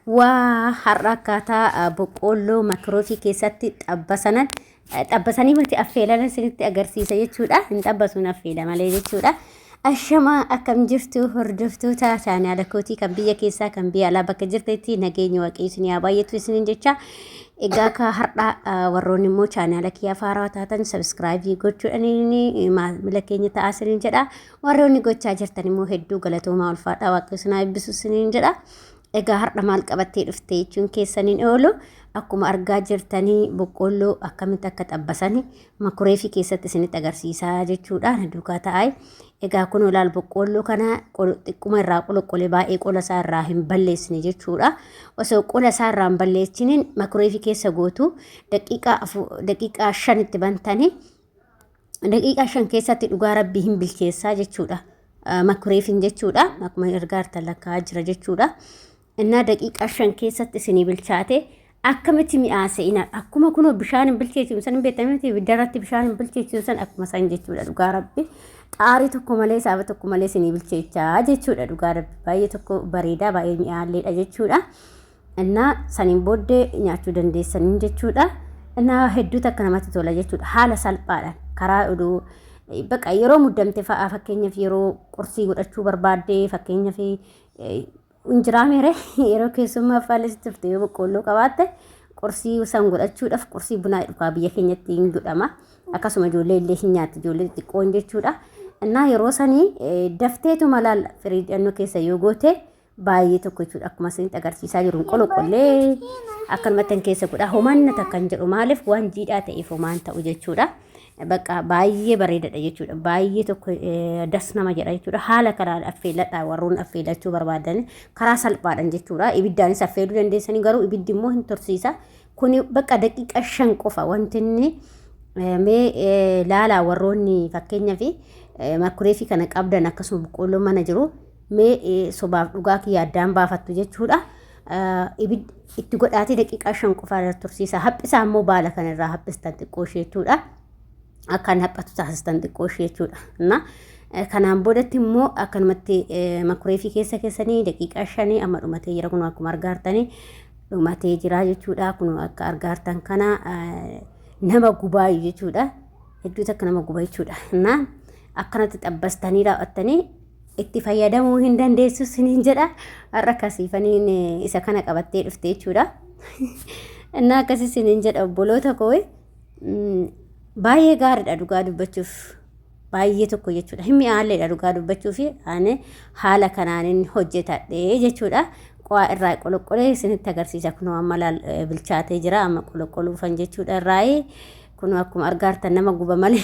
Waa har'a akkaataa boqqoolloo makiroofii keessatti xabbasanan xabbasanii miti affeelan isinitti agarsiisa jechuudha. Hin xabbasuun affeela malee jechuudha. Ashamaa akkam jirtu hordoftoota chaanaala kootii kan biyya keessaa kan biyya alaa bakka jirtetti nageenya waaqayyo isin haa baay'atu isiniin jecha. Egaa akka har'a warroonni immoo chaanaala kiyyaa faaraa taatan sabiskiraayibii gochuudhaan maamila keenya ta'aa isiniin jedha. Warroonni gochaa jirtan immoo hedduu galatoomaa ulfaadhaa waaqayyo isin haa eebbisu isiniin jedha. Egaa har'a maal qabattee dhufte jechuun keessan hin oolu. Akkuma argaa jirtanii boqqoolloo akkamitti akka xabbasani makureefii keessatti isinitti agarsiisaa jechuudha. Na duukaa ta'aa. Egaa kun olaal boqqoolloo kana xiqquma irraa qoloqqolee baay'ee qola isaa irraa hin balleessine jechuudha. Osoo qola isaa irraa hin balleessiniin makureefii keessa gootu daqiiqaa 5 itti bantanii daqiiqaa 5 keessatti dhugaa rabbii hin bilcheessaa jechuudha. Makureefin jechuudha. Akkuma ergaa harta lakkaa'aa jira jechuudha. Innaa daqiiqaa 5 keessatti isinii bilchaate akkamitti mi'aase ina akkuma kunoo bishaan hin bilcheessisu san hin beektan miti ibidda irratti bishaan hin bilcheessisu san akkuma san jechuudha dhugaa rabbi. Xaarii tokko malee saaba tokko malee isinii bilcheechaa jechuudha dhugaa rabbi baay'ee tokko bareedaa baay'ee mi'aalleedha jechuudha. Innaa saniin booddee nyaachuu dandeessanii jechuudha. Innaa hedduu takka namatti tola jechuudha. Haala salphaadhaan karaa oduu baqa yeroo muddamte fa'aa fakkeenyaaf yeroo qursii godhachuu barbaadde fakkeenyaaf injiraa mere yeroo keessummaa fa'aa tufte yoo boqqoolloo qabaatte qursii san godhachuudhaaf qursii bunaa dhugaa biyya keenyatti hin godhama. Akkasuma ijoollee illee hin nyaatti ijoollee xixiqqoon jechuudha. Innaa yeroo sanii dafteetu malaal firii keessa yoo goote baay'ee tokko jechuudha. Akkuma isinitti agarsiisaa jiru qoloqollee akkanumatti kan keessa godha. Homaan takka hin jedhu maaliif waan jiidhaa ta'eef homaan ta'u jechuudha. Bakka baay'ee bareedadha jechuudha. Baay'ee tokko das nama jedha jechuudha. Haala kanaan affeeladha warroon affeelachuu barbaadan karaa salphaadhaan jechuudha. Ibiddaanis affeeluu dandeessanii garuu ibiddi immoo hin tursiisa. Kuni bakka daqiiqa 5 qofa wanti inni mee laalaa warroonni fakkeenyaaf makureefii kana qabdan akkasuma boqqoolloo mana jiru mee sobaaf dhugaa kiyya addaan baafattu jechuudha. Ibid itti godhaatee daqiiqaa 5 qofaa irra tursiisa. Haphisaa immoo baala kana irraa haphistan xiqqoo ishee jechuudha. Akka inni haphatu taasistan xiqqoo ishee jechuudha. Na kanaan boodatti immoo akkanumatti makureefii keessa keessanii daqiiqaa 5 amma dhumatee jira kun akkuma argaa jirtanii dhumatee jira jechuudha. Kun akka argaa jirtan kana nama gubaayu jechuudha. Hedduu takka nama guba jechuudha. Na akkanatti xabbastanii raawwattanii itti fayyadamuu hin dandeessu siniin jedha. Har'a kasiifaniin isa kana qabattee dhufte jechuudha. Innaa akkasii siniin jedha obboloota koo baay'ee gaariidha dhugaa dubbachuuf. Baay'ee tokko jechuudha. Hin mi'aalleedha dhugaa dubbachuuf ani haala kanaan hojjetadhe jechuudha. Qo'aa irraa qoloqqolee isinitti agarsiisa kunoo amma laal bilchaatee jira amma qoloqqoluufan jechuudha irraa kunoo akkuma argaa jirtan nama guba malee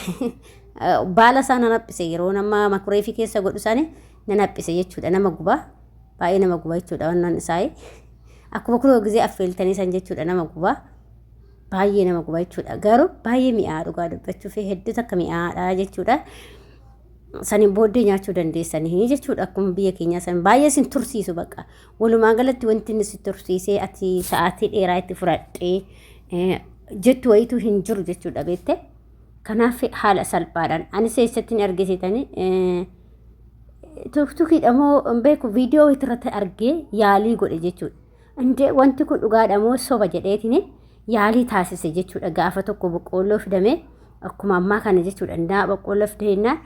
baala isaa nan haphise yeroo nama makureefii keessa godhu sani nan haphise jechuudha nama guba baay'ee nama guba jechuudha wannan isaa akkuma kunoo gizee affeeltanii san jechuudha nama guba baay'ee nama guba jechuudha garuu baay'ee mi'aa dhugaa dubbachuuf hedduu takka mi'aadha jechuudha. Saniin booddee nyaachuu dandeessanii jechuudha akkuma biyya keenyaa san baay'ee sin tursiisu bakka walumaa galatti wanti inni si tursiisee ati sa'aatii dheeraa itti fudhadhee jettu wayitu hin jiru jechuudha beekte. Kanaaf haala salphaadhaan anis eessatti hin argisitanii tuktukiidha moo hin beeku viidiyoo irratti argee yaalii godhe jechuudha. Indee wanti kun dhugaadha moo soba jedheetiin yaalii taasise jechuudha. Gaafa tokko boqqoolloo fidame akkuma ammaa kana jechuudha. Indaa boqqoolloo fideenna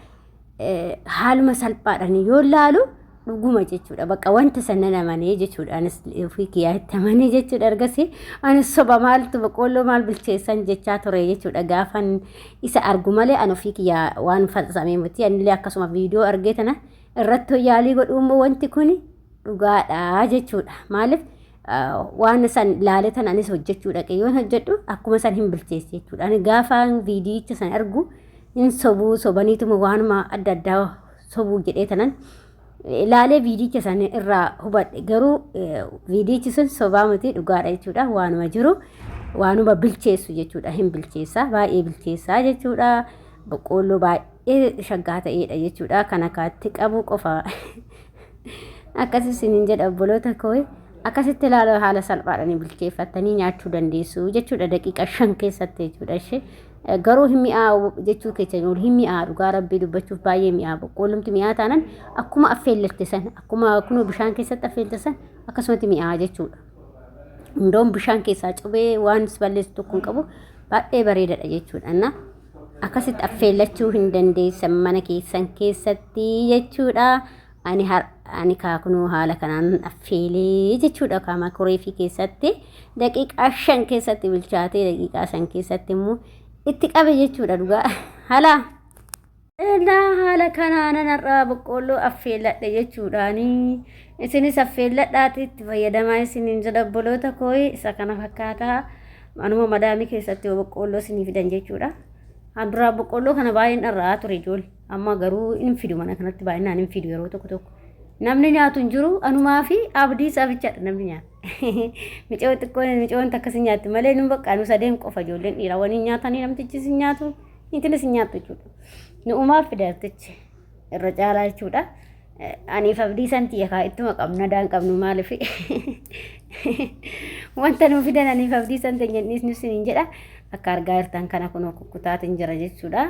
haaluma salphaadhaan yoo laalu dhuguma jechuudha. Bakka wanta sana nan amanee jechuudha. Anis ofii kiyyaa itti amanee jechuudha. Ergasii anis soba maaltu boqqoolloo maal bilcheessan jechaa ture jechuudha. Gaafan isa argu malee an ofii kiyyaa waan faxasamee miti. Anillee akkasuma viidiyoo argee tana irratti yaalii godhuu immoo wanti kun dhugaadha jechuudha. Maaliif waan san laalee tan anis hojjechuu dhaqe yoon hojjedhu akkuma san hin bilcheesse jechuudha. Ani gaafa viidiyicha san argu hin sobuu sobaniituma waanuma adda addaa sobuu jedhee tanan laalee viidiyicha san irraa hubadhe garuu viidiyichi sun sobaa miti dhugaadha jechuudha. Waanuma jiru waanuma bilcheessu jechuudha. Hin bilcheessaa baay'ee bilcheessaa jechuudha. Boqqoolloo baay'ee shaggaa ta'eedha jechuudha. Kan akkaatti qabu qofa. Akkas isiniin jedha obboloota koo akkasitti ilaaluu haala salphaadhaan bilcheeffattanii nyaachuu dandeessu jechuudha daqiiqa 5 keessatti jechuudha ishee garuu hin mi'aawu jechuu keessan ol hin mi'aawu dhugaa rabbii dubbachuuf baay'ee mi'aawu boqqoollumti mi'aa taanan akkuma affeellatte san akkuma kunoo bishaan keessatti affeelte san akkasumatti mi'aawa jechuudha. Hundoon bishaan keessaa cubee waan si balleessu tokko hin qabu. Baay'ee bareedaadha jechuudha. Inna akkasitti affeellachuu hin dandeessan mana keessan keessatti jechuudha. Ani har ani kaakunuu haala kanaan affeelee jechuudha kaama kureefii keessatti daqiiqaa 5 keessatti bilchaatee daqiiqaa 5 keessatti immoo itti qabe jechuudha dhugaa halaa. Innaa haala kanaanan har'aa boqqoolloo affeelladhe jechuudhaani. Isinis affeelladhaati itti fayyadamaa isiniin jedha obboloota koo isa kana fakkaataa manuma madaamii keessatti yoo boqqoolloo isinii fidan jechuudha. An duraa boqqoolloo kana baay'een dharra'aa ture ijoollee. Amma garuu hin fidu mana kanatti baay'inaan hin fidu yeroo tokko tokko. Namni nyaatu hin jiru anumaa fi abdii isaa bichaadha namni nyaatu. Micoo xiqqoon micoon takkas hin nyaatti malee nu bakka nu sadeen qofa ijoolleen dhiiraa waliin nyaatanii namtichis hin nyaatu. Niitinis hin nyaattu jechuudha. Nu'umaaf fidaatichi irra caalaa jechuudha. Aniif abdii san tiyya kaa ittuma qabna daan qabnu maaliif wanta nuu fidan aniif abdii san teenya dhiisnu isiniin jedha. Akka argaa jirtan kana kunoo kukkutaatiin jira jechuudha.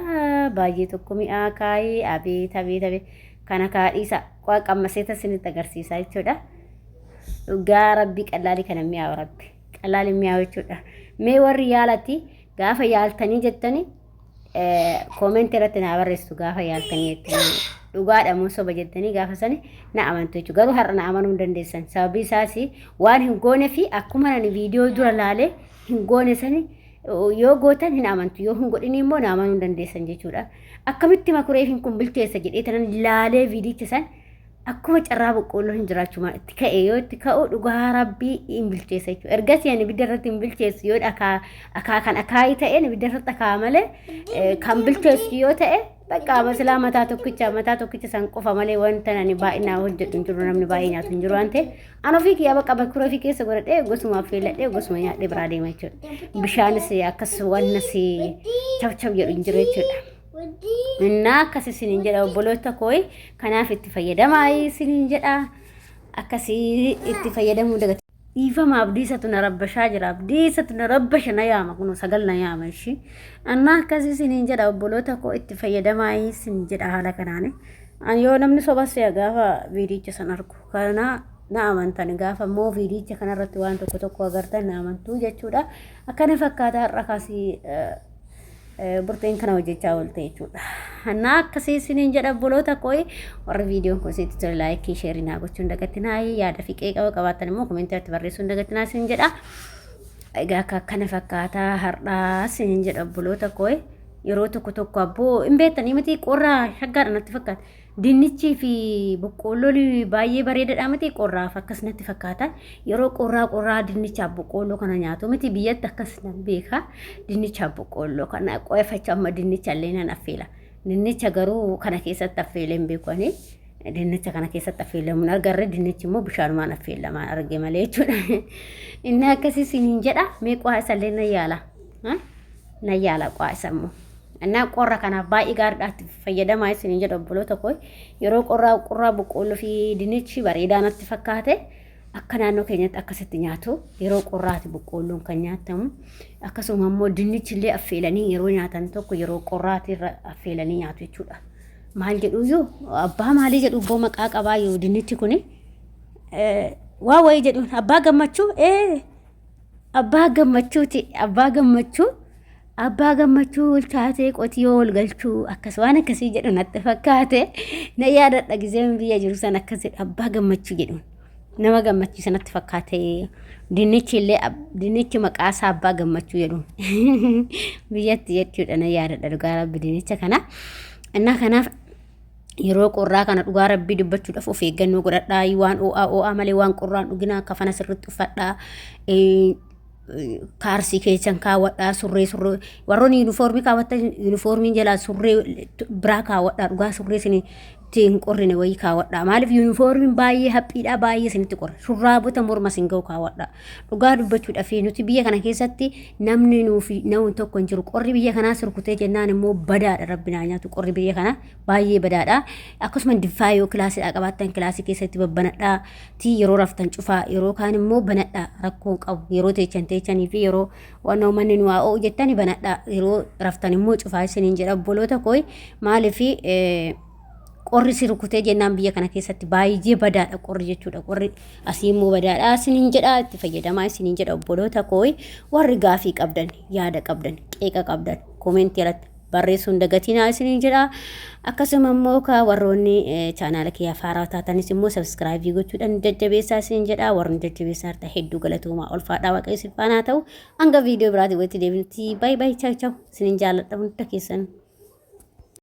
Baay'ee tokko mi'aa kaayee abeet abeet abeet kana kaa dhiisa qo'a qammaseeta isinitti agarsiisa jechuudha. Dhugaa rabbii qallaalii kana mi'aawa rabbi qallaalii mi'aawa jechuudha. Mee warri yaalatti Gaafa yaaltanii jettani koomentii irratti naa barreessitu gaafa yaaltanii jettanii dhugaadha moo soba jettanii gaafa sani na amantu jechuudha. Garuu har'a na amanuu hin dandeessan. Sababii isaas waan hin goone fi akkuma ani viidiyoo dura laalee hin goone sani yoo gootan hin amantu yoo hin godhin immoo na amanuu hin dandeessan jechuudha. Akkamitti makureefiin kun bilcheessa jedhee tanan laalee viidiyicha san Akkuma carraa boqqoolloon hin jiraachuu maal itti ka'e yoo itti ka'u dhugaa rabbii hin bilcheessa jechuudha. Ergasii ani ibidda irratti hin bilcheessu yoo dhakaa akaa kan akaayii ta'een ibidda irratti akaa malee kan bilcheessu yoo ta'e bakka masilaa mataa tokkicha mataa tokkicha san qofa malee wanta ani baay'inaan hojjedhu hin jiru namni baay'ee nyaatu hin jiru waan ta'eef an ofii kiyyaa bakka bakka ofii keessa godhadhee gosuma affeelladhee gosuma nyaadhee biraa deema jechuudha. Bishaanis akkas wannas chab chab jedhu hin jiru jechuudha. Innaa akkas isiniin jedha obboloota koo kanaaf itti fayyadamaa isiniin jedha akkasii itti fayyadamuu dagata. Dhiifama abdiisatu na rabbashaa jira abdiisatu na rabbasha na yaama kun sagal na yaama ishii. Annaa akkas isiniin jedha obboloota koo itti fayyadamaa isin jedha haala kanaan. Ani yoo namni soba si'a gaafa viidiyicha san argu kana na amantan gaafa immoo viidiyicha kanarratti waan tokko tokko agartan na amantuu jechuudha. Akkana fakkaata har'a kaasii burteen kana hojjechaa oolte jechuudha. Annaa akkasii isiniin jedha obboloota koo warri viidiyoon kun isinitti tole laayikii sheerii naa gochuun dagatinaa yaada fi qeeqa qabaattan immoo komentii irratti barreessuun dagatinaa isin jedha. Egaa akka akkana fakkaataa har'aa isiniin jedha obboloota koo yeroo tokko tokko abboo hin beektanii miti qorraa shaggaadha natti fakkaata. Dinnichii fi boqqoolloon baay'ee bareedaadha miti qorraaf akkas natti fakkaata. Yeroo qorraa qorraa dinnichaaf boqqoolloo kana nyaatu miti biyyatti akkas nan beeka. Dinnichaaf boqqoolloo kana qo'efacha amma dinnicha illee nan affeela. Dinnicha garuu kana keessatti affeelee hin beeku ani. Dinnicha kana keessatti affeelamuun argarre dinnichi immoo bishaanumaan affeelamaan arge malee jechuudha. Inni akkasii siniin jedha mee qo'aa isallee nan yaala. Nan yaala qo'aa isa immoo. Innaa qorra kanaaf baay'ee gaariidha itti fayyadamaa isiniin jedha obboloota koo. Yeroo qorraa qorraa boqqoolloo fi dinnichi bareedaa natti fakkaate akka naannoo keenyatti akkasitti nyaatu. Yeroo qorraati boqqoolloon kan nyaatamu. Akkasuma immoo dinnichi illee affeelanii yeroo nyaatan tokko yeroo qorraati irra affeelanii nyaatu jechuudha. Maal jedhuyyuu abbaa maalii jedhu ibboo maqaa qabaayyuu dinnichi kuni. Waa wayii jedhuun abbaa gammachuu ee Abbaa gammachuuti. Abbaa gammachuu. Abbaa gammachuu ulchaatee qotiyoo ol galchuu akkas waan akkasii jedhu natti fakkaate. Na yaadadha gizeen biyya jiru san akkas jedhu abbaa gammachuu jedhu. Nama gammachiisa natti fakkaate. Dinnichi illee dinnichi maqaa isaa abbaa gammachuu jedhu. Biyyatti jechuudha na yaadadha dhugaa rabbi dinnicha kana. Innaa kanaaf Yeroo qorraa kana dhugaa rabbii dubbachuudhaaf of eeggannoo godhadhaa. Waan oo'aa oo'aa malee waan qorraan dhuginaa kafana sirriitti uffadhaa. Kaarsii keessan kaawwadhaa surree surree warroonni yuunifoormii kaawwattan yuunifoormiin jalaa surree biraa kaawwadhaa dhugaa surree isin itti hin qorrine wayii kaawwadhaa maaliif yuunifoormiin baay'ee haphiidhaa baay'ee isinitti qorra shurraabota morma isin ga'u kaawwadhaa Dhugaa dubbachuudhaaf nuti biyya kana keessatti namni nuufi namni tokko hin jiru. Qorri biyya kanaa surkutee jennaan immoo badaadha rabbi naa nyaatu qorri biyya kanaa baay'ee badaadha. Akkasuma diffaa yoo kilaasiidhaa qabaattan kilaasii keessatti babbanadhaa tii yeroo raftan cufaa yeroo kaan immoo banadhaa rakkoo hin qabu yeroo teechan teechanii fi yeroo waan manni nu haa o'u jettani banadhaa yeroo raftan immoo cufaa isiniin jedha obboloota kooyi maaliif Qorri si rukutee jennaan biyya kana keessatti baay'ee badaadha qorri jechuudha. Qorri asii immoo badaadha isiniin jedha itti fayyadamaa isiniin jedha obboloota koo warri gaafii qabdan yaada qabdan qeeqa qabdan koomentii irratti barreessuu hin dagatinaa isiniin jedha. Akkasuma immoo ka warroonni chaanaala kiyya haaraa taatanis immoo sabskraayibii gochuudhaan jajjabeessaa isiniin jedha. Warroonni jajjabeessaa jirtan hedduu galatoomaa ulfaadhaa waaqayyo isin faana haa ta'u. Hanga viidiyoo biraatiin walitti deebinutti baay baay chaaw chaaw isiniin jaalladha hunda keessan.